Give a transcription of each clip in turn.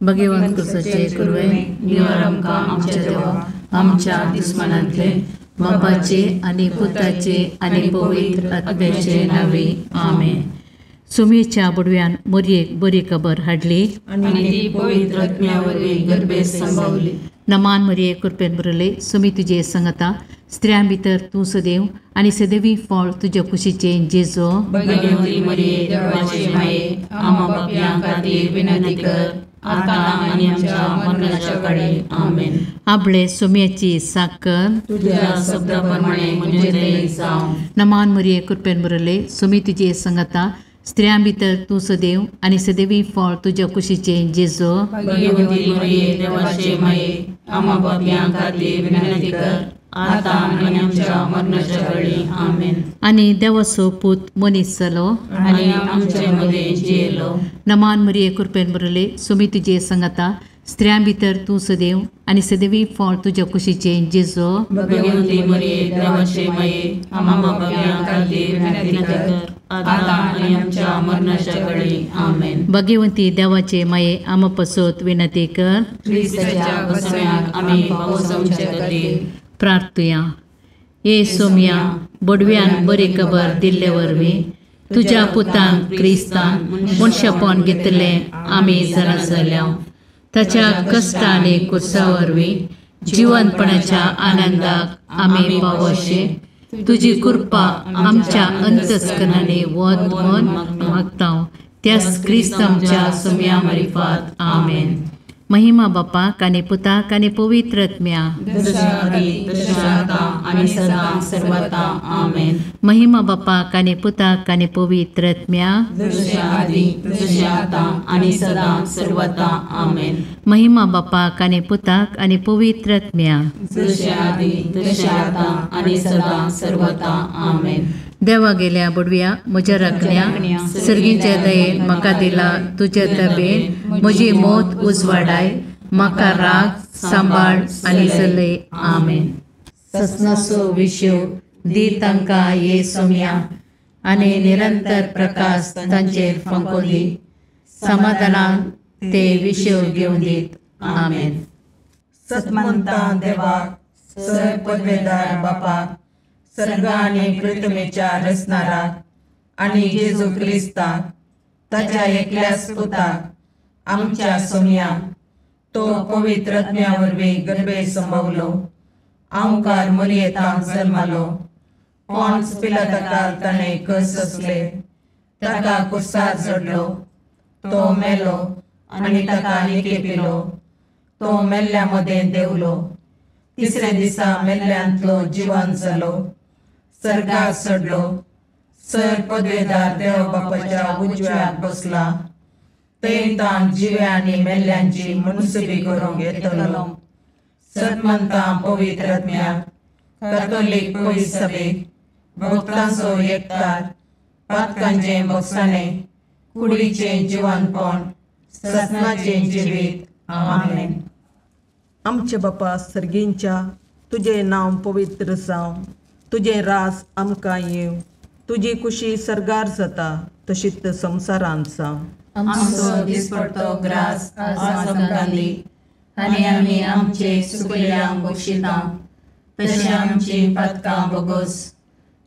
भगवंत कुसाचे कुरवे निवार आमकां आमच्या देवा आमच्या दुस्मनांतले बापाचे आनी पुताचे आनी पवित्र आत्म्याचे नांवे आमेन. सुमेच्या बुडव्यान मोरयेक बरी खबर हाडली आनी ती पवित्र आत्म्या वरवीं गर्भेत संभावली. नमान मरिये कृपेन भरले सुमी तुजे संगता स्त्रियां भितर तूं सदैव आनी सदैवी फळ तुज्या कुशीचें जेजो. भगवती मरिये देवाचे माये आम्हा पापयां खातीर विनंती कर आतां आनी आमच्या मरणाच्या काळी आमेन. आपले सुम्याची साकर तुझ्या शब्दा प्रमाणे म्हजें जावं. नमान मरिये कृपेन भरले सुमी तुजे संगता स्त्रियां भितर तूं सदैव आनी सदैवी फळ तुज्या कुशीचें जेजो. भगवती मरिये देवाचे माये आम्हा पापयां खातीर विनंती कर आतां आनी आमच्या मरणाच्या काळी आमेन. आनी देवाचो पूत मनीस जालो आनी आमचे मदें जियेलो. नमान मरिये कृपेन भरले सुमी तुजे संगता स्त्रियां भितर तूं सदैव आनी सदैवी फळ तुज्या कुशीचें जेजो. भगवती मरिये देवाचे माये आम्हा पापयां खातीर विनंती कर आतां आनी आमच्या मरणाच्या काळी आमेन. भगवंती देवाचे माये आम्हा पसत विनंती कर. क्रिस्ताच्या बसव्याक आमी पावसाचे खातीर प्रार्थुया. ये सोम्या बडव्यान बरी खबर दिल्ले वरवीं तुज्या पुतान क्रिस्तान मनशापण घेतलें आमी जाणा जाल्या. ताच्या कश्ट आनी कुर्सा वरवीं जिवनपणाच्या आनंदाक आमी पावोशे तुजी कृपा आमच्या अंतस्करणांनी वत म्हूण मागता. त्याच क्रिस्त आमच्या सोम्या मारिफात आमेन. महिमा बापाक आनी पुताक आनी पवित्र आत्म्या. महिमा बापाक आनी पुताक आनी पवित्र आत्म्या. महिमा बापाक आनी पुताक आनी पवित्र आत्म्या. देवा गेल्या बुडव्या म्हज्या राखण्या सर्गीच्या दयेन म्हाका दिला तुज्या तबेन म्हजी मौत उजवाडाय म्हाका राग सांबाळ आनी चलय आमेन. ससनाचो विशय दी तांकां ये सोम्या आनी निरंतर प्रकाश तांचेर फांको दी समाधानान ते विशय घेवन दीत आमेन. सतमंता देवाक सर पदवेदार बापाक सर्ग आनी पृथ्वीच्या रचणाराक आनी जेजू क्रिस्ताक ताच्या एकल्याच पुताक आमच्या सोम्याक तो पवित्र आत्म्या वरवीं गर्भे संभवलो आंवकार मरियेतांक जल्मालो पॉन्स पिलाताकाल ताणें कस सोंसले ताका कुर्सार चडलो तो मेलो आनी ताका निकेपिलो तो मेल्ल्या मदें देंवलो तिसऱ्या दिसा मेल्ल्यांतलो जिवन जालो सर्गाक चडलो सर पदवेदार देव बापाच्या उजव्याक बसला थंय ताण जिव्या आनी मेल्ल्यांची मनसुबी करूंक येतलो. सतमंता पवित्र आत्म्याक कॅथोलीक पवित्र सभेक भक्तांचो एकतार पातकांचें भोगसाणें कुडीचें जिवनपण ससनाचें जिवीत आमेन. आमचे बापा सर्गींच्या तुजें नांव पवित्र जावं तुजें रास आमकां येवं तुजी कुशी सर्गार जाता तशीच संवसारांत जावं. आमचो दिसपडतो ग्रास आज आमकां दी आनी आमी आमचे सुकल्यांक बक्षिता तशें आमची पातकां बोगोस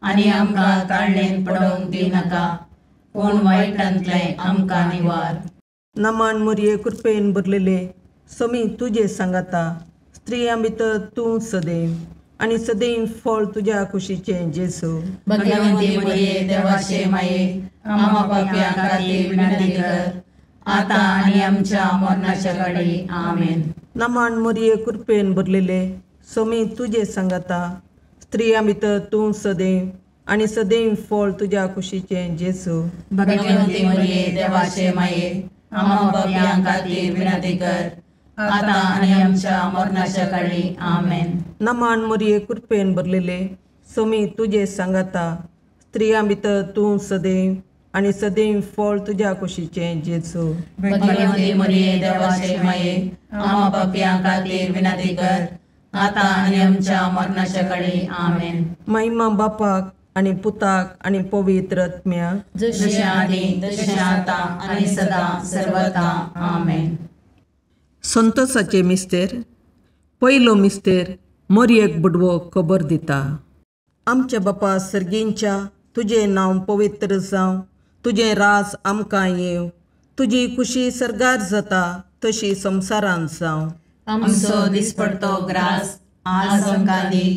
आनी आमकां ताळणेन पडोवंक दिनाका पूण वायटांतलें आमकां निवार. नमान मोरये कृपेन भरलेले समी तुजे सांगाता स्त्रियां भितर तूं सदैव आनी सदैव फळ तुज्या कुशीचें जेजू. भगवंती मरिये देवाचे माये आम्हा पापयां खातीर विनंती कर आतां आनी आमच्या मरणाच्या काळी आमेन. नमान मोरये कृपेन भरलेले समी तुजे सांगाता स्त्रियां भितर तूं सदैव आनी सदैव फळ तुज्या कुशीचें जेजू. भगवंती मरिये देवाचे माये आम्हा पापयां खातीर विनंती कर आतां आनी आमच्या मरणाच्या काळी आमेन. नमान मोरये कृपेन भरलेले समी तुजे सांगाता स्त्रियां भितर तूं सदैव आनी सदैव फळ तुज्या कुशीचें जेजू. भगवंती मरिये देवाचे माये आम्हा पापयां खातीर विनंती कर आतां आनी आमच्या मरणाच्या काळी आमेन. महिमा बापाक आनी पुताक आनी पवित्र आत्म्याक जशें आदी तशें आतां आनी सदां सर्वता आमेन. संतोषाचे मिस्तेर. पयलो मिस्तेर मोरयेक बुडवो खबर दिता. आमच्या बापा सर्गींच्या, तुजें नांव पवित्र जावं, तुजें राज आमकां येवं, तुजी खुशी सर्गार जाता तशी संवसारांत जावं. आमचो दिसपडतो ग्रास आज आमकां दी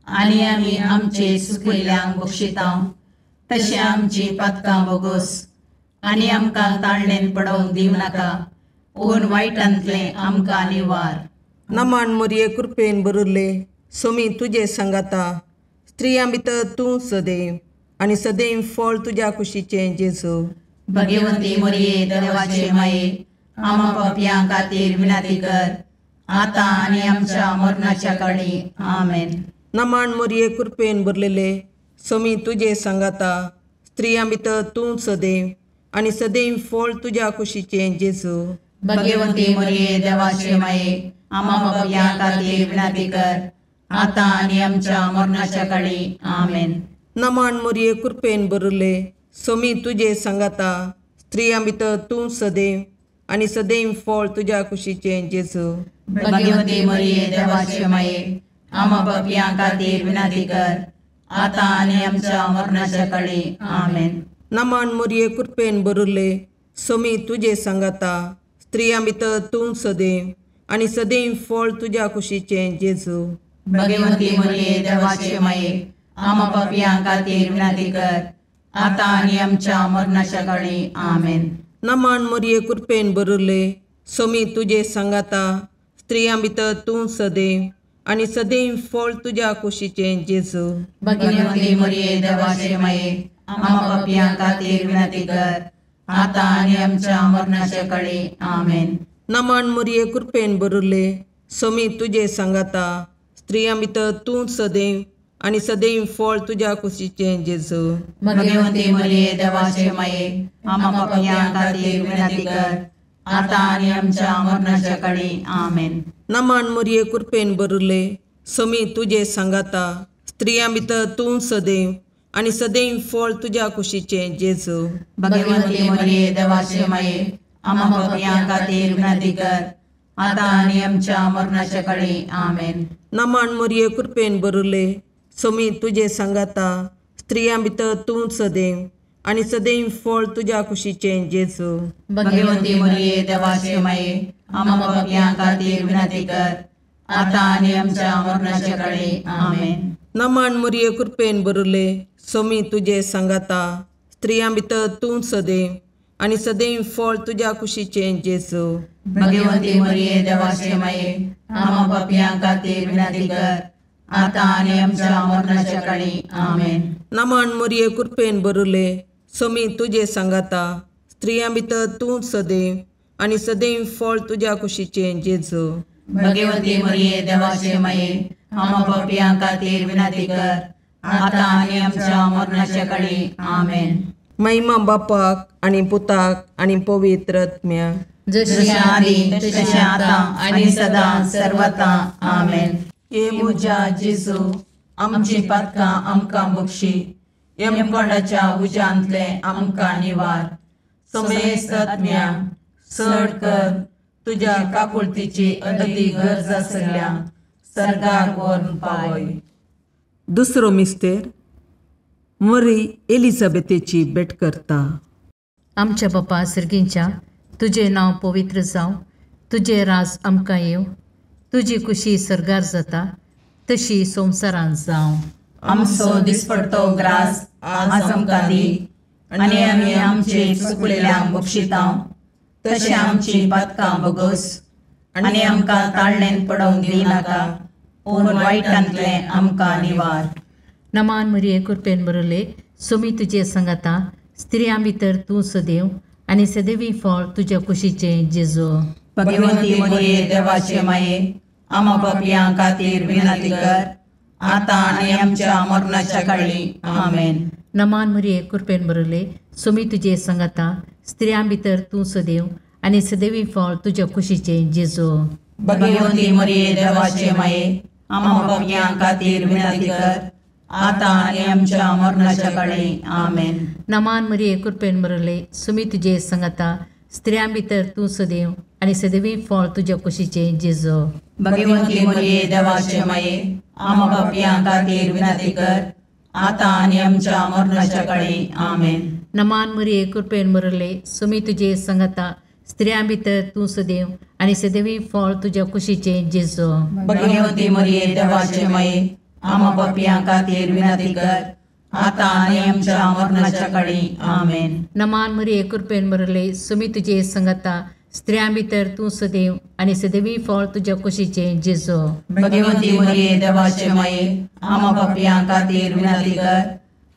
आनी आमी आमचे सुकिल्ल्यांक बक्षिता तशें आमची पातकां बोगोस आनी आमकां ताळणेन पडोवंक दिवं नाका, पूण वायटांतलें आमकां निवार. नमान मोरये कृपेन बरुल्ले, सोमी तुजे सांगाता, स्त्रियां भितर तूं सदैव आनी सदैव फळ तुज्या कुशीचें जेजू. भगवंती मोरये देवाचे माये, आमा पापयां खातीर विनंती कर आतां आनी आमच्या मरणाच्या काळी. आमेन. नमान मोरये कृपेन भरलेले, सोमी तुजे सांगाता, स्त्रियां भितर तूं सदैव आनी सदैव फळ तुज्या कुशीचें जेजू. भगवंती मोरये देवाचे माये, आमा पापयां खातीर विनंती कर आतां आनी आमच्या मरणाच्या काळी. आमेन. नमान मोरये कृपेन भरले, सोमी तुजे सांगाता, स्त्रियां भितर तूं सदैव आनी सदैव फळ तुज्या कुशीचें जेजू. भगवंती मोरये देवाचे माये, आमा पापयां खातीर विनंती कर आतां आनी आमच्या मरणाच्या काळी. आमेन. नमान मोरये कृपेन भरले, सोमी तुजे सांगाता, स्त्रियां भितर तूं सदैव आनी सदैव फळ तुज्या कुशीचें जेजू. भगवंती मोरये देवाचे माये, आमा पापयां खातीर विनंती कर आतां आनी आमच्या मरणाच्या काळी. आमेन. नमान मोरये कृपेन भरले, सोमी तुजे सांगाता, स्त्रियां भितर तूं सदैव आनी सदैव फळ तुज्या कुशीचें जेजू. भगवंती मोरये देवाचे माये, आमा पापयां खातीर विनंती कर आतां आनी आमच्या मरणाच्या काळी. आमेन. नमान मोरये कृपेन भरले, सोमी तुजे सांगाता, स्त्रियां भितर तूं सदैव आनी सदैव फळ तुज्या कुशीचें जेजू. भगवंती मोरये देवाचे माये, आमा पापयां खातीर विनंती कर आतां आनी आमच्या मरणाच्या काळी. आमेन. नमान मोरये कृपेन भरले, सोमी तुजे सांगाता, स्त्रियां भितर तूं सदैव आनी सदैव फळ तुज्या कुशीचें जेजू. भगवंती मोरये देवाचे माये, आमा पापयां खातीर विनंती कर आतां आनी आमच्या मरणाच्या काळी. आमेन. नमान मोरये कृपेन भरले, सोमी तुजे सांगाता, स्त्रियां भितर तूं सदैव आनी सदैव फळ तुज्या कुशीचें जेजू. भगवंती मोरये देवाचे माये, आमा पापयां खातीर विनंती कर आतां आनी आमच्या मरणाच्या काळी. आमेन. नमान मोरये कृपेन भरले, सोमी तुजे सांगाता, स्त्रियां भितर तूं सदैव आनी सदैव फळ तुज्या कुशीचें जेजू. भगवंती मोरये देवाचे माये, आमा पापयां खातीर विनंती कर आतां आनी आमच्या मरणाच्या काळी. आमेन. नमान मोरये कृपेन भरले, सोमी तुजे सांगाता, स्त्रियां भितर तूं सदैव आनी सदैव फळ तुज्या कुशीचें जेजू. भगवंती मोरये देवाचे माये, आमा पापयां खातीर विनंती कर आतां आनी आमच्या मरणाच्या काळी. आमेन. महिमा बापाक आनी पुताक आनी पवित्र आत्म्याक, जशी आदी तशें आतां आनी सदां सर्वता. आमेन. हे म्हज्या जेजू, आमची पातकां आमकां बक्षी, यमकोंडाच्या उज्यांतलें आमकां निवार, समेस्त आत्म्या चड कर तुज्या काकुळतीची अदती गरज आसल्या सर्गाक व्हरून पावय. दुसरो मिस्तेर मरी एलिझाबेथेची भेट करता. आमच्या बापा सर्गींच्या, तुजें नांव पवित्र जावं, तुजें राज आमकां येवं, तुजी खुशी सर्गार जाता तशी संवसारांत जावं. आमचो दिसपडतो ग्रास आज आमकां दी आनी आमी आमचे चुकलेल्यांक बक्षिता तशें आमची पातकां बोगोस आनी आमकां ताळणेन पडोवंक दिनाका, पूण वायटांतलें आमकां निवार. नमान मरिये कृपेन बरले, सोमी तुजे सांगाता, स्त्रियां भितर तूं सदैव आनी सदैवी फळ तुज्या कुशीचें जेजू. भगवंती मरिये देवाचे माये, आमा पापयां खातीर विनंती कर आतां आनी आमच्या मरणाच्या काळी. आमेन. नमान मरिये कृपेन बरले, सोमी तुजे सांगाता, स्त्रियां भितर तूं सदैव आनी सदैवी फळ तुज्या कुशीचें जेजू. भगवंती मरिये देवाचे माये, आमा पापयां खातीर विनंती कर आतां आनी आमच्या मरणाच्या काळी. आमेन. नमान मरिये कृपेन बरले, सोमी तुजे सांगाता, स्त्रियां भितर तूं सदैव आनी सदैवी फळ तुज्या कुशीचें जेजू. भगवंती मरिये देवाचे माये, आम्हा पापयां खातीर विनंती कर, आतां आनी आमच्या मरणाच्या काळी. आमेन. नमान मरिये, कृपेन भरले, सुमी तुजे संगता, स्त्रियां भितर तूं सदैव आनी सदैवी फळ तुज्या कुशीचें जेजू. भगवंती मरिये देवाचे माये, आम्हा पापयां खातीर विनंती कर, आतां आनी आमच्या मरणाच्या काळी. आमेन. नमान मरिये, कृपेन भरले, सुमी तुजे संगता, स्त्रियां भितर तूं सदैव आनी सदैवी फळ तुज्या कुशीचें जेजू. भगवंती मरिये देवाचे माये, आम्हा पापयां खातीर विनंती कर,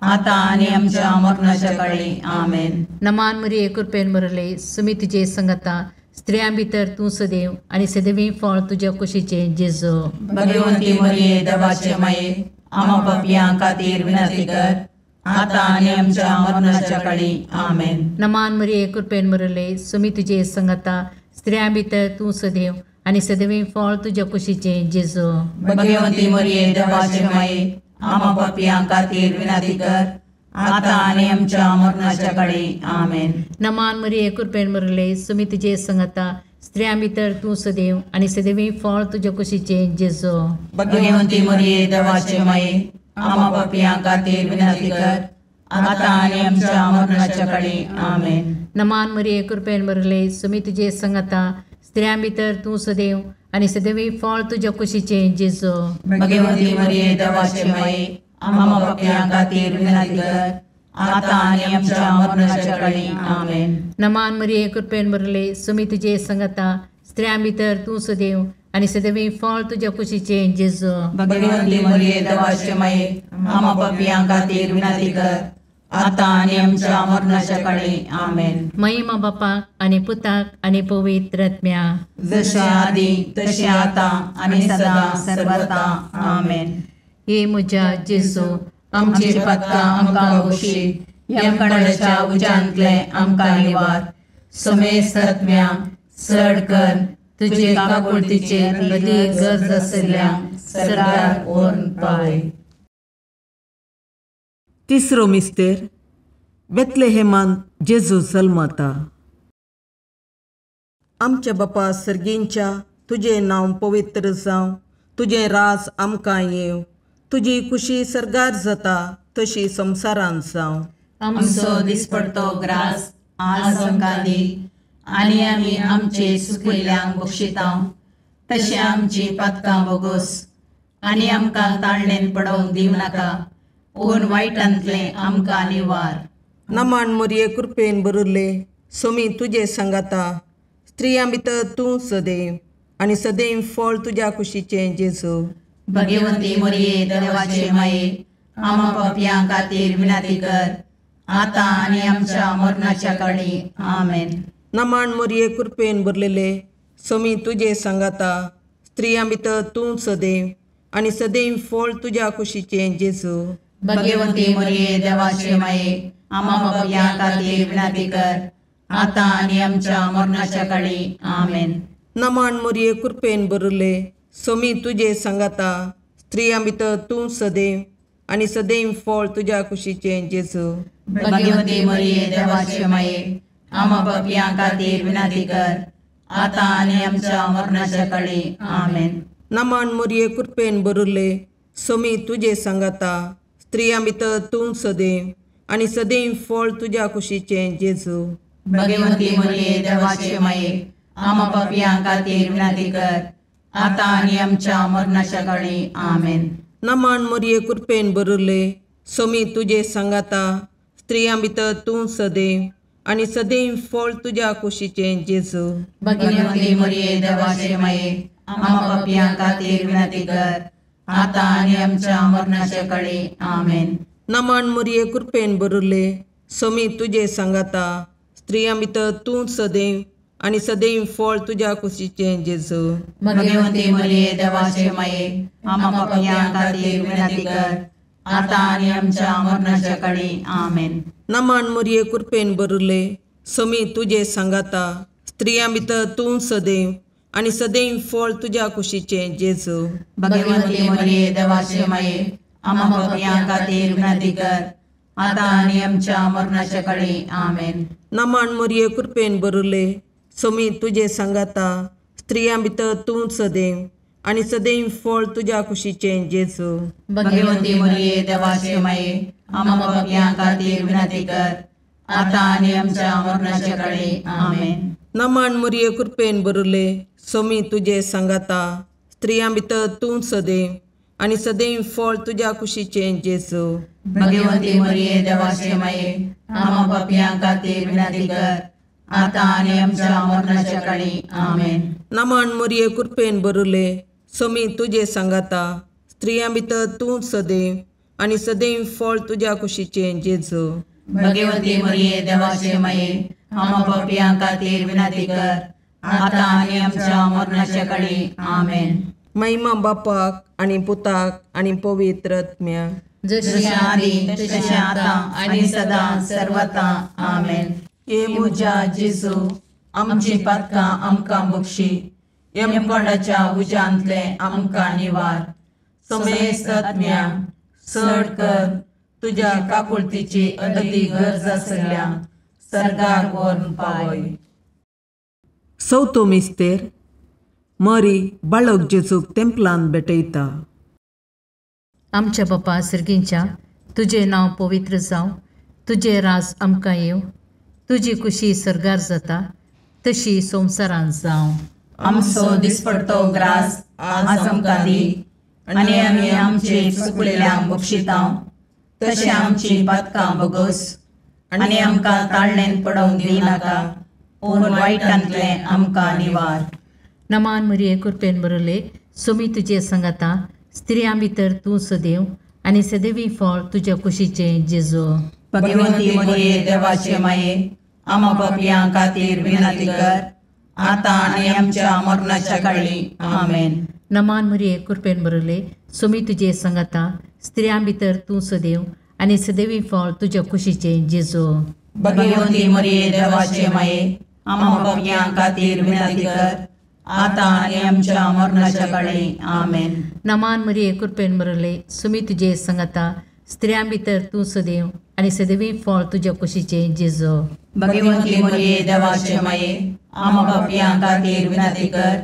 आतां आनी आमच्या मरणाच्या काळी. आमेन. नमान मरिये, कृपेन भरले, सुमी तुजे संगता, स्त्रियां भितर तूं सदैव आनी सदैवी फळ तुज्या कुशीचें जेजू. भगवंती मरिये देवाचे माये, आम्हा पापयां खातीर विनंती कर, आतां आनी आमच्या मरणाच्या काळी. आमेन. नमान मरिये, कृपेन भरले, सुमी तुजे संगता, स्त्रियां भितर तूं सदैव आनी सदैवी फळ तुज्या कुशीचें जेजू. भगवंती मरिये देवाचे माये, आम्हा पापयां खातीर विनंती कर, आतां आनी आमच्या मरणाच्या काळी. आमेन. नमान मरिये, कृपेन भरले, सुमी तुजे संगता, स्त्रियां भितर तूं सदैव आनी सदैवी फळ तुज्या कुशीचें जेजू. भगवंती मरिये देवाचे माये, आम्हा पापयां खातीर विनंती कर, आतां आनी आमच्या मरणाच्या काळी. आमेन. नमान मरिये, कृपेन भरले, सुमी तुजे संगता, स्त्रियां भितर तूं सदैव आनी सदैवी फळ तुज्या कुशीचें जेजू. भगवंती मरिये देवाचे माये, आम्हा पापयां खातीर विनंती कर, आतां आनी आमच्या मरणाच्या काळी. आमेन. नमान मरिये, कृपेन भरले, सुमी तुजे संगता, स्त्रियां भितर तूं सदैव आनी सदैवी फळ तुज्या कुशीचें जेजू. भगवंती मरिये देवाचे माये, आम्हा पापयां खातीर विनंती कर, आतां आनी आमच्या मरणाच्या काळी. आमेन. महिमा बापाक आनी पुताक आनी पवित्र आत्म्या, जशें आदी तशें आतां आनी सदां सर्वता. आमेन. हे म्हज्या जेजू, आमची पातकां आमकां बक्षी, यमकंडाच्या उज्यांतले आमकां निवार, समेस्त आत्म्या चड कर तुजे काकुळतीचे अदीक गरज आशिल्ल्या सरकार व्हरून पावय. तिसरो मिस्तेर, बेतलेहेमान जेजू जल्मता. आमच्या बापा सर्गींच्या, तुजें नांव पवित्र जावं, तुजें राज आमकां येवं, तुजी कुशी सर्गार जाता तशी संवसारांत जावं. आमचो दिसपडतो ग्रास आज आमकां दी, आनी आमी आमचे सुकिल्ल्यांक बक्षिता तशें आमची पातकां बोगोस, आनी आमकां ताळणेन पडोवंक दिवं नाका, पूण वायटांतलें आमकां निवार. नमान मरिये, कृपेन भरिल्ले, सोमी तुजे सांगाता, स्त्रियां भितर तूं सदैव आनी सदैव फळ तुज्या कुशीचें जेजू. भगवंती मरिये देवाचे माये, आम्हा पापयां खातीर विनंती कर, आतां आनी आमच्या मरणाच्या काळी. आमेन. नमान मरिये, कृपेन भरलेले, सोमी तुजे सांगाता, स्त्रियां भितर तूं सदैव आनी सदैव फळ तुज्या कुशीचें जेजू. भगवंती मरिये देवाचे माये, आम्हा पापयां खातीर विनंती कर, आतां आनी आमच्या मरणाच्या काळी. आमेन. नमान मरिये, कृपेन भरिल्ले, सोमी तुजे सांगाता, स्त्रियां भितर तूं सदैव आनी सदैव फळ तुज्या कुशीचें जेजू. भगवंती मरिये देवाचे माये, आम्हा पापयां खातीर विनंती कर, आतां आनी आमच्या मरणाच्या काळी. आमेन. नमान मरिये, कृपेन भरिल्ले, सोमी तुजे सांगाता, स्त्रियां भितर तूं सदैव आनी सदैव फळ तुज्या कुशीचें जेजू. भगवंती मरिये देवाचे माये, आम्हा पापयां खातीर विनंती कर, आतां आनी आमच्या मरणाच्या काळी. आमेन. नमान मरिये, कृपेन भरिल्ले, सोमी तुजे सांगाता, स्त्रियां भितर तूं सदैव आनी सदैव फळ तुज्या कुशीचें जेजू. भगवंती मरिये देवाचे माये, आम्हा पापयां खातीर विनंती कर, आतां आनी आमच्या मरणाच्या काळी. आमेन. नमान मरिये, कृपेन भरिल्ले, सोमी तुजे सांगाता, स्त्रियां भितर तूं सदैव आनी सदैव फळ तुज्या कुशीचें जेजू. भगवंती मरिये देवाचे माये, आम्हा पापयां खातीर विनंती कर, आतां आनी आमच्या मरणाच्या काळी. आमेन. नमान मरिये, कृपेन भरिल्ले, सोमी तुजे सांगाता, स्त्रियां भितर तूं सदैव आनी सदैव फळ तुज्या कुशीचें जेजू. भगवंती मरिये देवाचे माये, आम्हा पापयां खातीर विनंती कर, आतां आनी आमच्या मरणाच्या काळी. आमेन. नमन मरिये कृपेन भरिल्ले, स्वामी तुजे सांगाता, स्त्रियां भितर तूं सदैव आनी सदैव फळ तुज्या कुशीचें जेजू. भगवंती मरिये देवाचे माये, आम्हा पापयां खातीर विनंती कर, आतां आनी आमच्या मरणाच्या काळी. आमेन. नमन मरिये कृपेन भरिल्ले, स्वामी तुजे सांगाता, स्त्रियां भितर तूं सदैव आनी सदैव फळ तुज्या कुशीचें जेजू. भगवंती मरिये देवाचे माये, आम्हा पापयां खातीर विनंती कर, आतां आनी आमच्या मरणाच्या काळी. आमेन. नमन मरिये कृपेन भरिल्ले, स्वामी तुजे सांगाता, स्त्रियां भितर तूं सदैव आनी सदैव फळ तुज्या कुशीचें जेजू. भगवंती मरिये देवाचे माये, आम्हा पापयां खातीर विनंती कर, आतां आनी आमच्या मरणाच्या काळी. आमेन. महिमा बापाक आनी पुताक आनी पवित्र आत्म्याक, जशें आदी तशें आतां आनी सदां सर्वता. आमेन. हे म्हज्या जेजू, आमची पातकां आमकां बक्षी, यमकोंडाच्या उज्यांतलें आमकां निवार, समेस्त आत्म्यांक चड कर तुज्या काकुळतीची अदती गरज आसल्या सर्गाक व्हरून पावय. चवथो मिस्तेर. मरी बाळक जेजूक तेंपलान भेटयता. आमच्या बापा सर्गींच्या, तुजें नांव पवित्र जावं, तुजें राज आमकां येवं, तुजी कुशी सर्गार जाता तशी संवसारांत जावं. आमचो दिसपडतो ग्रास आज आमकां दी, आनी आमी आमचे चुकलेल्यांक बक्षितांव तशें आमची पातकां बगोस, आनी आमकां ताळणेन पडोवंक दिनाका, पूण वायटांतलें आमकां निवार. नमान मरिये कृपेन भरिल्ले, स्वामी तुजे सांगाता, स्त्रियां भितर तूं सदैव आनी सदैवी फळ तुज्या कुशीचें जेजू. भगवंती मरिये देवाचे माये, आम्हा पापयां खातीर विनंती कर, आतां आनी आमच्या मरणाच्या काळी. आमेन. नमान मरिये कृपेन भरिल्ले, स्वामी तुजे सांगाता, स्त्रियां भितर तूं सदैव आनी सदैवी फळ तुज्या कुशीचें जेजू. भगवंती मरिये देवाचे माये, आम्हा पापयां खातीर विनंती कर, आतां आनी आमच्या मरणाच्या काळी. आमेन. नमान मरिये कृपेन भरिल्ले, स्वामी तुजे सांगाता, स्त्रियां भितर तूं सदैव आनी सदैवी फळ तुज्या कुशीचें जेजू. भगवंती मरिये देवाचे माये, आम्हा पापयां खातीर विनंती कर,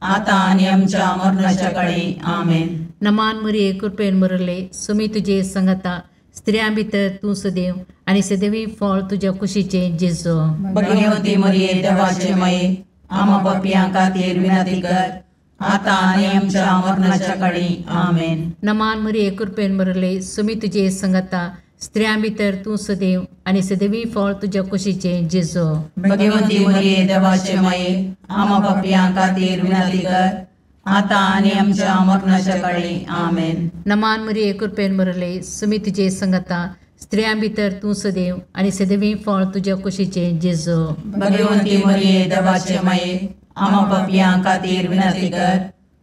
आतां आनी आमच्या मरणाच्या काळी. आमेन. नमान मरिये कृपेन भरिल्ले, स्वामी तुजे सांगाता, स्त्रियां भितर तूं सदैव आनी सदैवी फळ तुज्या कुशीचें जेजू. भगवंती मरिये देवाचे माये, आम्हा पापयां खातीर विनंती कर, आतां आनी आमच्या मरणाच्या काळी. आमेन. नमान मरिये कृपेन भरिल्ले, स्वामी तुजे सांगाता, स्त्रियां भितर तूं सदैव आनी सदैवी फळ तुज्या कुशीचें जेजू. भगवंती मरिये देवाचे माये, आम्हा पापयां खातीर विनंती कर, आतां आनी आमच्या मरणाच्या काळी. आमेन. नमान मरिये कृपेन भरिल्ले, स्वामी तुजे सांगाता, स्त्रियां भितर तूं सदैव आनी सदैवी फळ तुज्या कुशीचें जेजू. भगवंती मरिये देवाचे माये, आम्हा पापयां खातीर विनंती कर,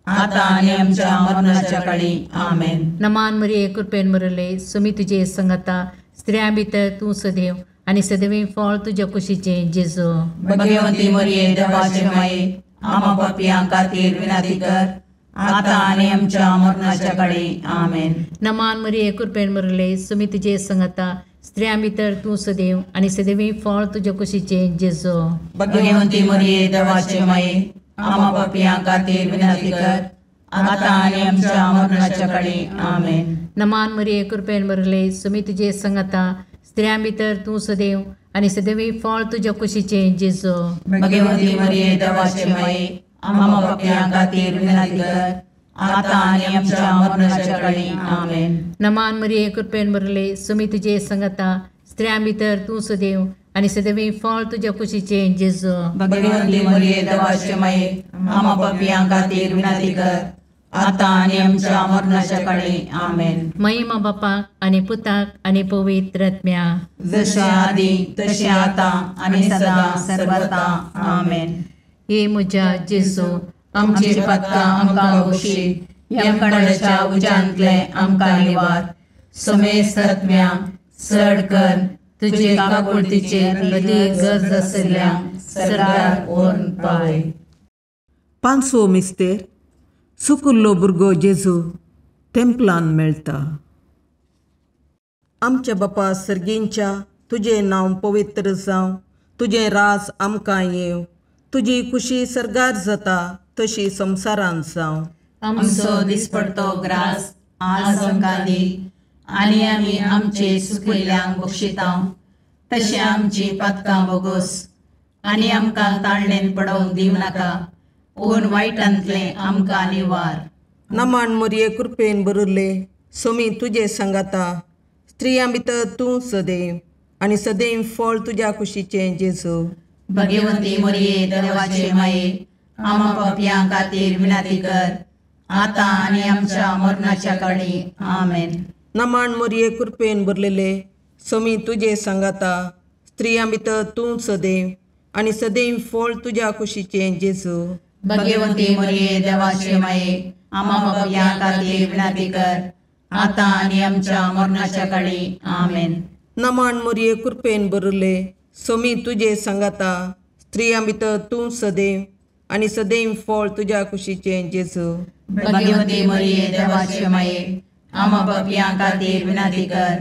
आतां आनी आमच्या मरणाच्या काळी. आमेन. नमान मरिये कृपेन भरिल्ले, स्वामी तुजे सांगाता, स्त्रियां भितर तूं सदैव आनी सदैवी फळ तुज्या कुशीचें जेजू. भगवंती मरिये देवाचे माये, आम्हा पापयां खातीर विनंती कर, आतां आनी आमच्या मरणाच्या काळी. आमेन. नमान मरिये कृपेन भरिल्ले, स्वामी तुजे सांगाता, स्त्रियां भितर तूं सदैव आनी सदैवी फळ तुज्या कुशीचें जेजू. भगवंती मरिये देवाचे माये, आम्हा पापयां खातीर विनंती कर, आतां आनी आमच्या मरणाच्या काळी. आमेन. नमान मरिये कृपेन भरिल्ले, स्वामी तुजे सांगाता, स्त्रियां भितर तूं सदैव आनी सदैवी फळ तुज्या कुशीचें जेजू. भगवंती मरिये देवाचे माये, आम्हा पापयां खातीर विनंती कर, आतां आनी आमच्या मरणाच्या काळी. आमेन. नमान मरिये कृपेन भरिल्ले, स्वामी तुजे सांगाता, स्त्रियां भितर तूं सदैव आनी सदैवी फळ तुज्या कुशीचें जेजू. भगवंती मरिये देवाचे माये, आम्हा पापयां खातीर विनंती कर, आतां आनी आमच्या मरणाच्या काळी. आमेन. महिमा बापाक आनी पुताक आनी पवित्र आत्म्याक, जशें आदी तशें आतां आनी सदां सर्वता. आमेन. हे म्हज्या जेजू, आमची पातकां आमकां बक्षी, यमकंडाच्या उज्यांतलें आमकां निवार, समेस्त आत्म्यांक चड कर तुजे काकुळतीचे अदीक गरज आशिल्ल्यांक सर्गाक व्हरून पावय. पांचवो मिस्तेर. सुकुल्लो भुरगो जेजू तेंपलान मेळटा. आमच्या बापा सर्गींच्या तुजें नांव पवित्र जावं, तुजें राज आमकां येवं, तुजी खुशी सर्गार जाता तशी संवसारांत जावं. आमचो दिसपडतो ग्रास आज आमकां दी आनी आमी आमचे सुकिल्ल्यांक बक्षिता तशें आमची पातकां बोगोस आनी आमकां ताळणेन पडोवंक दिवं नाका पूण वायटांतलें आमकां निवार. नमान मोरये कृपेन बरुल्ले सोमी तुजे सांगाता, स्त्रियां भितर तूं सदैव आनी सदैव फळ तुज्या कुशीचें जेजू. भगवंती मोरये देवाचे माये आमा पापयां खातीर विनंती कर आतां आनी आमच्या मरणाच्या काळी. आमेन. नमान मोरये कृपेन भरलेले सोमी तुजे सांगाता, स्त्रियां भितर तूं सदैव आनी सदैव फळ तुज्या कुशीचें जेजू. भगवंती मोरये देवाचे माये आमा पापयां खातीर विनंती कर आतां आनी आमच्या मरणाच्या काळी. आमेन. नमान मोरये कृपेन भरले सोमी तुजे सांगाता, स्त्रियां भितर तूं सदैव आनी सदैव फळ तुज्या कुशीचें जेजू. भगवंती मोरये देवाचे माये आमा पापयां खातीर विनंती कर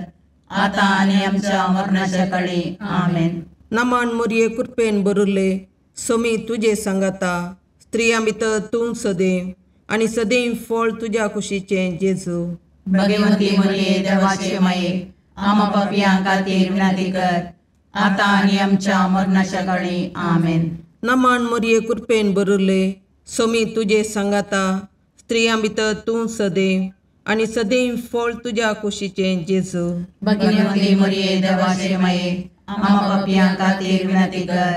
आतां आनी आमच्या मरणाच्या काळी. आमेन. नमान मोरये कृपेन भरले सोमी तुजे सांगाता, स्त्रियां भितर तूं सदैव आनी सदैव फळ तुज्या कुशीचें जेजू. भगवंती मोरये देवाचे माये आमा पापयां खातीर विनंती कर आतां आनी आमच्या मरणाच्या काळी. आमेन. नमान मोरये कृपेन भरले सोमी तुजे सांगाता, स्त्रियां भितर तूं सदैव आनी सदैव फळ तुज्या कुशीचें जेजू. भगवंती मोरये देवाचे माये आमा पापयां खातीर विनंती कर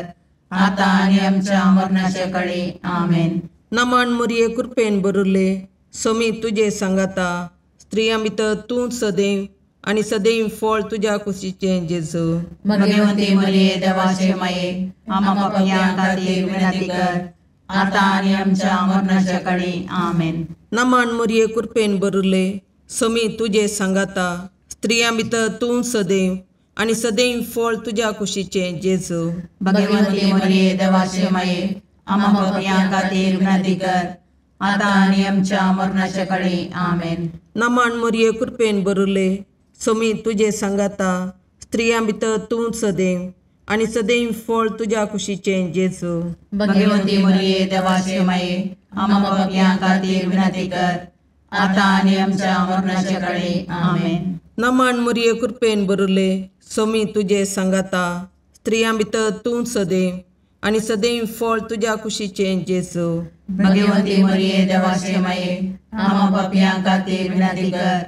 आतां आनी आमच्या मरणाच्या काळी. आमेन. नमान मोरये कृपेन भरले सोमी तुजे सांगाता, स्त्रियां भितर तूं सदैव आनी सदैव फळ तुज्या कुशीचें जेजू. भगवंती मोरये देवाचे माये आमा पापयां खातीर विनंती कर आतां आनी आमच्या मरणाच्या काळी. आमेन. नमान मोरये कृपेन भरले सोमी तुजे सांगाता, स्त्रियां भितर तूं सदैव आनी सदैव फळ तुज्या कुशीचें जेजू. भगवंती मोरये देवाचे माये आमा पापयां खातीर विनंती कर आतां आनी आमच्या मरणाच्या काळी. आमेन. नमान मोरये कृपेन भरले सोमी तुजे सांगाता, स्त्रियां भितर तूं सदैव आनी सदैव फळ तुज्या कुशीचें जेजू. भगवंती मोरये देवाचे माये आमा पापयां खातीर विनंती कर आतां आनी आमच्या मरणाच्या काळी. आमेन. नमान मोरये कृपेन भरले सोमी तुजे सांगाता, स्त्रियां भितर तूं सदैव आनी सदैव फळ तुज्या कुशीचें जेजू. भगवंती मोरये देवाचे माये आमा पापयां खातीर विनंती कर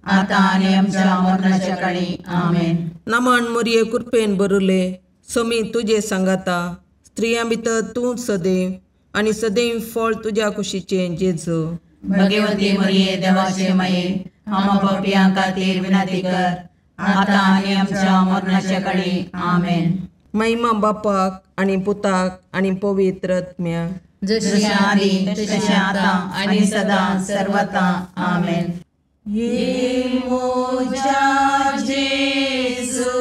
आतां आनी आमच्या मरणाच्या काळी. आमेन. नमान मोरये कृपेन भरले सोमी तुजे सांगाता, स्त्रियां भितर तूं सदैव आनी सदैव फळ तुज्या कुशीचें जेजू. भगवंती मोरये देवाचे माये आमा पापयां खातीर विनंती कर आतां आनी आमच्या मरणाच्या काळी. आमेन. महिमा बापाक आनी पुताक आनी पवित्र आत्म्याक, जशी आदी तशें आतां आनी सदां सर्वता. आमेन. ये मोजा जेजू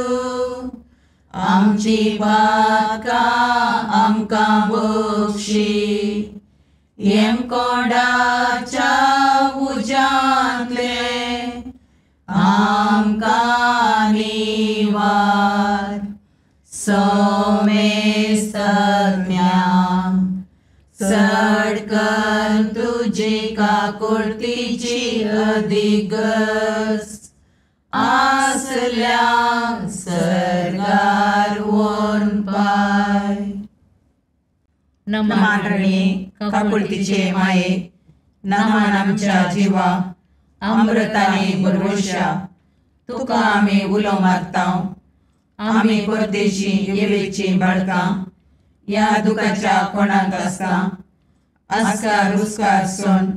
आमची पातकां आमकां बक्षी, येमकोंडाच्या उज्यांतले आमकां निवार. सोमेस्तज्ञा चड कर तुजी काकुळतीची अधिगस आसल्या सर्गार व्हरून पाय. नमान रणी काकुळतीचे माये, नमान आमच्या जिवा अमृताने भरवशा, तुका आमी उलो मारता. आमी परदेशी येवेची बाळकां ह्या दुखाच्या कोणाक आसता आस्कार उस्कार सोन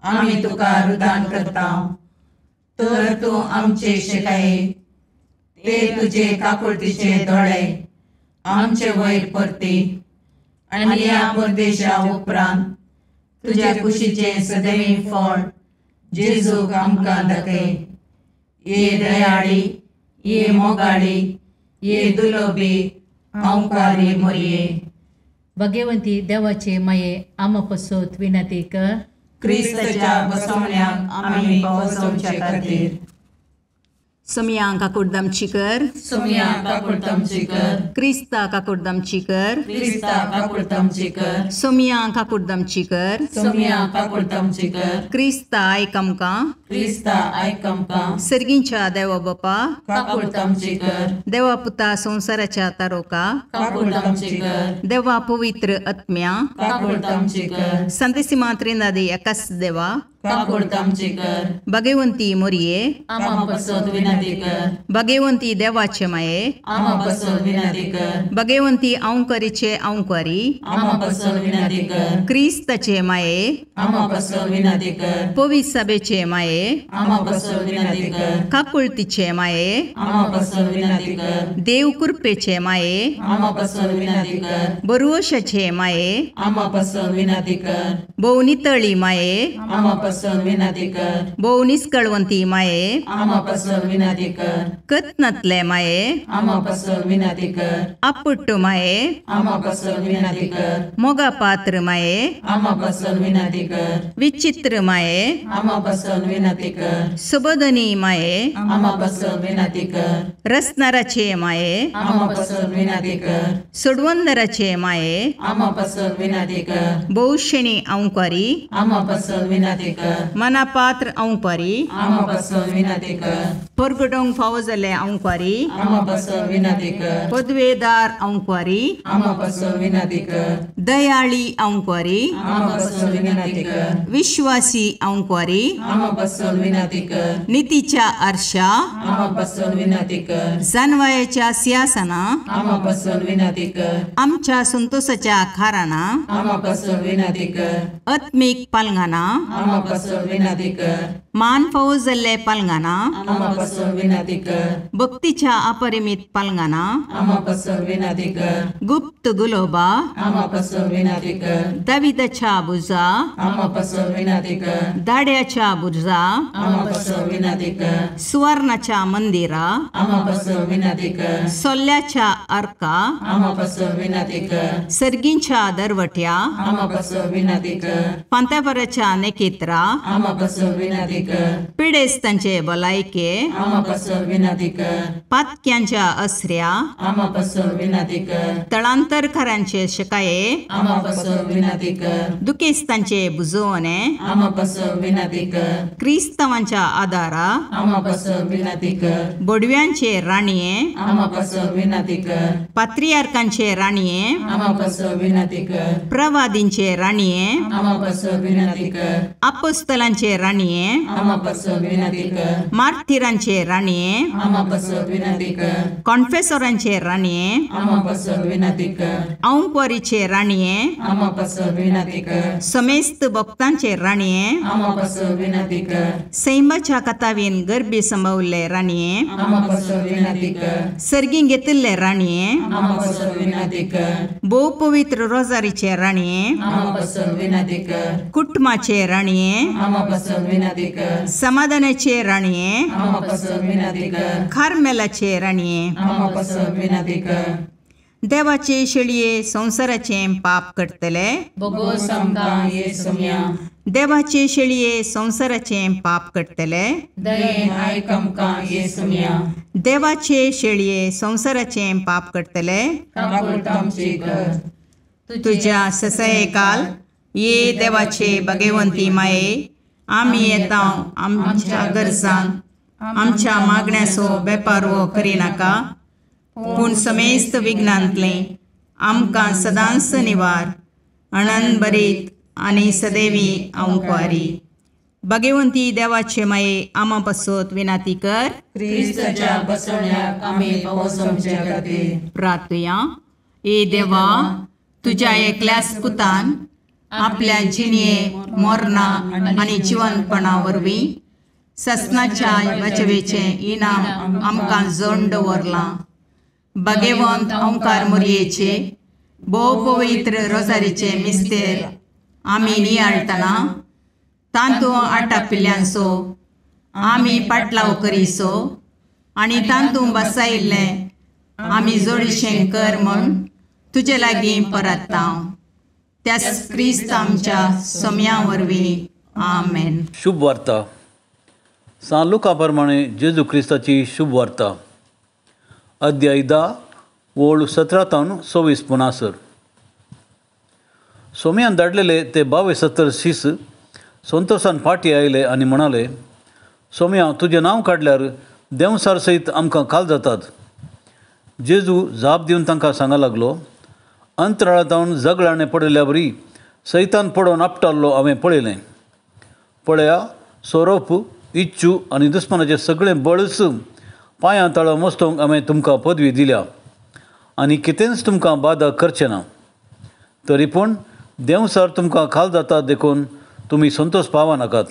आमी तुका रुदान करता. तर तूं आमचे शिकाये ते तुजे काकुळतीचे दोळे आमचे वयर परती आनी ह्या परदेशा उपरांत तुज्या कुशीचें सदैव फळ जेजूक आमकां दाखय. ये दयाळी, ये मोगाळी, ये दुलोबी अंकारी मोरये. भगवंती देवाचे माये आमा पसोत विनंती कर. क्रिस्ताच्या बसवण्याक आमी पावसोवचे खातीर. सोमया काकुडदामची कर, सोमया काकुडदामची कर, क्रिस्ता काकुडदामची कर, क्रिस्ता काकुडदामची कर, सोमया काकुडदामची कर, सोमया काकुडदामची कर, क्रिस्ता आयक आमकां, क्रिस्ता आयक आमकां, सर्गींच्या देवा बापा काकुडदामची कर, देवा पुता संवसाराच्या तारोका काकुडदामची कर, देवा पवित्र आत्म्या काकुडदामची कर, संतेसिमा त्रिनादी एकाच देवा काकुडदामची कर, भगवंती मोरये आमा पासत विनंती कर, भगवंती देवाचे माये आमा पासत विनंती कर, भगवंती औंकरीचे औंकरी आमा पासत विनंती कर, क्रिस्ताचे माये आमा पासत विनंती कर, पवित्र सभेचे माये आमा पासत विनंती कर, काकुळतीचे माये आमा पासत विनंती कर, देव कृपेचे माये आमा पासत विनंती कर, बरोशाचे माये आमा पासत विनंती कर, भोव नितळी माये आमा पासत विनंती कर, भोव निस्कळवंती माये आमा पासत विनंती कर, कत्नातले माये आमा पासत विनंती कर, आपुट्ट माये आमा पासत विनंती कर, मोगा पात्र माये आमा पासत विनंती कर, विचित्र माये आमा पासत विनंती कर, सुबोधनी माये आमा पासत विनंती कर, रसनाराचे माये आमा पासत विनंती कर, सोडवंदराचे माये आमा पासत विनंती कर, भोवशेणी औंकारी आमा पासत विनंती कर, मनापात्र औंकारी आमा पासत विनंती कर, परगटोंक फावो जाल्ले औंकारी आमा पासत विनंती कर, पदवेदार औंकारी आमा पासत विनंती कर, दयाळी औंकारी आमा पासत विनंती कर, विश्वासी औंकारी आमा पासत विनंती कर, नितीच्या आरशा आमा पासत विनंती कर, जानवायाच्या सिंहासना आमा पासत विनंती कर, आमच्या संतोषाच्या खाराना आमा पासत विनंती कर, आत्मीक पालंगाना आमा पासत विनंती कर, मान फावो जाल्ले पालंगाना आमा पासत विनंती कर, भक्तीच्या अपरिमित पालंगाना आमा पासत विनंती कर, गुप्त गुलोबा आमा पासत विनंती कर, दाविदाच्या बुजा आमा पासत विनंती कर, दाड्याच्या बुर्जा आमा पासत विनंती कर, सुवर्णाच्या मंदिरा आमा पासत विनंती कर, सोल्ल्याच्या अर्का आमा पासत विनंती कर, सर्गींच्या दरवट्या आमा पासत विनंती कर, पांतापराच्या नेकेत्रा आमा पासत विनंती कर, पिडेस्तांचे भलायके आमा पासत विनंती कर, पातक्यांच्या असऱ्या आमा पासत विनंती कर, तळांतरकारांचे शकाये आमा पासत विनंती कर, दुखेस्तांचे बुजवणे आमा पासत विनंती कर, क्रिस्तावांच्या आदारा आमा पासत विनंती कर, बोडव्यांचे राणये आमा पासत विनंती कर, पात्रियार्कांचे राणये आमा पासत विनंती कर, प्रवादींचे राणये आमा पासत विनंती कर, अपोस्तलांचे राणये आमा पासत विनंती कर, मार्थिरांचे राणये आमा पासत विनंती कर, कॉन्फेसोरांचे राणये आमा पासत विनंती कर, औंकवारीचे राणये आमा पासत विनंती कर, समेस्त भक्तांचे राणये आमा पासत विनंती कर, सैमाच्या कथावीन गर्भी संभवल्ले राणये आमा पासत विनंती कर, सर्गीं घेतिल्ले राणये आमा पासत विनंती कर, भोव पवित्र रोजारीचे राणये आमा पासत विनंती कर, कुटुंबाचे राणये आमा पासत विनंती कर, समाधानाचे राणये आमा पासत विनंती कर, कार्मेलाचे राणये आमा पासत विनंती कर, देवाचे शेळये संवसाराचे पाप करतले बोगोस आमकां ये सोम्या, देवाचे शेळये संवसाराचे पाप करतले दयेन आयक आमकां ये सोम्या, देवाचे शेळये संवसाराचे पाप करतले काकुळटामची कर, तुझ्या ससयकाल ये देवाचे भगवंती माये आमी येता आमच्या गरजांक आमच्या मागण्याचो बेपारवो करिनाका पूण समेस्त विघ्नांतलें आमकां सदांच निवार अणनभरीत आनी सदैवी अंकवारी भगवंती देवाचे माये आमा पासत विनाती कर क्रिस्ताच्या बसवण्याक आमी पावस आमच्या खातीर प्रार्थुया. ए देवा, तुज्या एकल्याच पुतान आपल्या जिणये मरणा आनी जिवनपणा वरवीं ससनाच्या वाचवेचें इनाम आमकां जोड दवरलां. भगवंत ओंकार मोरयेचे भोव पवित्र रोजारीचे मिस्तेर आमी नियाळटना तांतू आटापिल्ल्यांचो आमी पाटलाव करीसो आनी तांतू बसायिल्लें आमी जोडीशें कर म्हूण तुजे लागीं परत्ता. त्याच क्रिस्त आमच्या सोम्या वरवीं. आमेन. शुभ वार्ता. सान लुका प्रमाणे जेजू क्रिस्ताची शुभ वार्ता, अध्याय 10 ओळ 17 तावन 24 पुनासर. सोम्यान धाडलेले ते 72 शीस संतोसान फाटी आयले आनी म्हणाले, सोम्या तुजें नांव काडल्यार देंवसार सयत आमकां खाल जातात. जेजू जाप दिवन तांकां सांगा लागलो, अंतराळा तावन झगडाणें पडिल्ल्या वरी सैतान पडोवन आपटाल्लो हांवें पळयलें. पळया, सोरोप, इच्छू आनी दुस्मानाचें सगळें बळच पांयां ताळो मस्तोवंक हांवें तुमकां पदवी दिल्या आनी कितेंच तुमकां बादा करचें ना. तरी पूण देंवसार तुमकां खाल जाता देखून तुमी संतोश पावनाकात,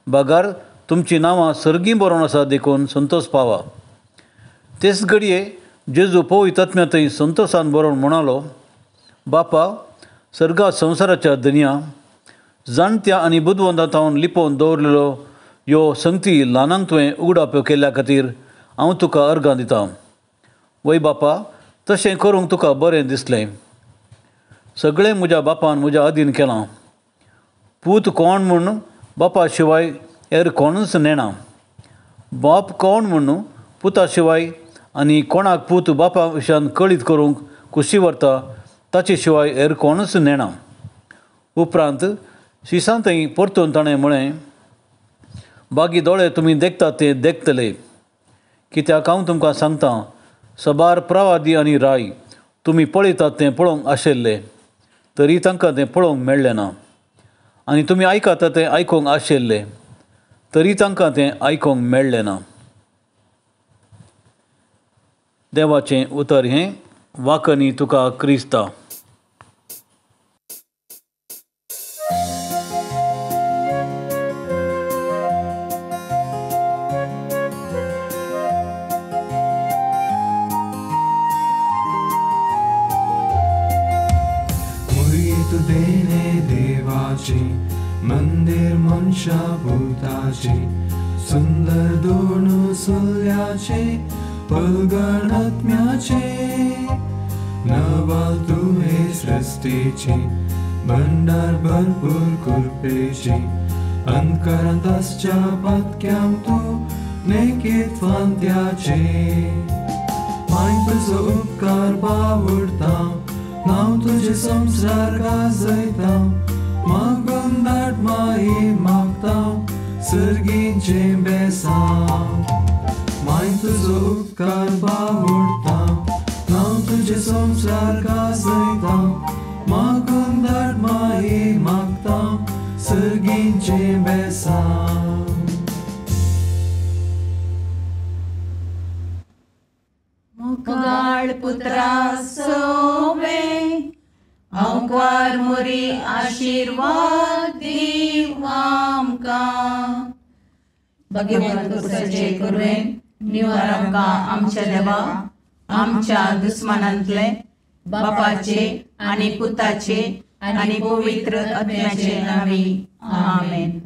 बगार तुमचीं नांवां सर्गीं बरोवन आसा देखून संतोश पावा. तेच घडये जेजू पवित्र आत्म्या थंय संतोशान बरोवन म्हणालो, बापा, सर्गा संवसाराच्या धनया, जाणत्या आनी बुदवंता थावन लिपोवन दवरलेलो ह्यो संगती ल्हानांक तुवें उगडाप्यो केल्ल्या खातीर हांव तुका अर्गां दितां. वय बापा, तशें करूंक तुका बरें दिसलें. सगळें म्हज्या बापान म्हज्या अधीन केलां. पूत कोण म्हूण बापा शिवाय हेर कोणूच नेणा, बाप कोण म्हूण पुता शिवाय आनी कोणाक पूत बापा विशयान कळीत करूंक खुशी व्हरता ताचे शिवाय हेर कोणूच नेणा. उपरांत शिसां थंय परतून ताणें म्हळें, बागी दोळे तुमी देखतात ते देखतले, कित्याक हांव तुमकां सांगता, सबार प्रवादी आनी राय तुमी पळयतात तें पळोवंक आशिल्ले तरी तांकां तें पळोवंक मेळ्ळें ना, आनी तुमी आयकता तें आयकूंक आशिल्ले तरी तांकां तें आयकूंक मेळ्ळें ना. देवाचें उतर हें. वाकनी तुका क्रिस्ता. मंदिर मनशा भूताचे सुंदर दोन सुल्याचे पलगणात्म्याचे नवाल तुवे सृष्टीचे भंडार भरपूर कृपेचे अंतकरांत आसच्या पातक्यांक तूं नेकीत फांत्याचे. माय तुजो उपकार बावडता, नांव तुजें संवसार गाजयता, मागून धाड माई मागता सर्गीचें बेसांव. माय तुजो उपकार बावडता, नांव तुजें संवसार गाजयता, मागून धाड माई मागता सर्गीचें बेसांव. मुगाळ पुत्रा सोवे अंकार मोरी आशीर्वाद दीव आमकां. भगवंत कुसाचे कुरवेन निवार आमकां आमच्या देवा, आमच्या दुस्मानांतले बापाचे आनी पुताचे आनी पवित्र आत्म्याचे नांवी. आमेन.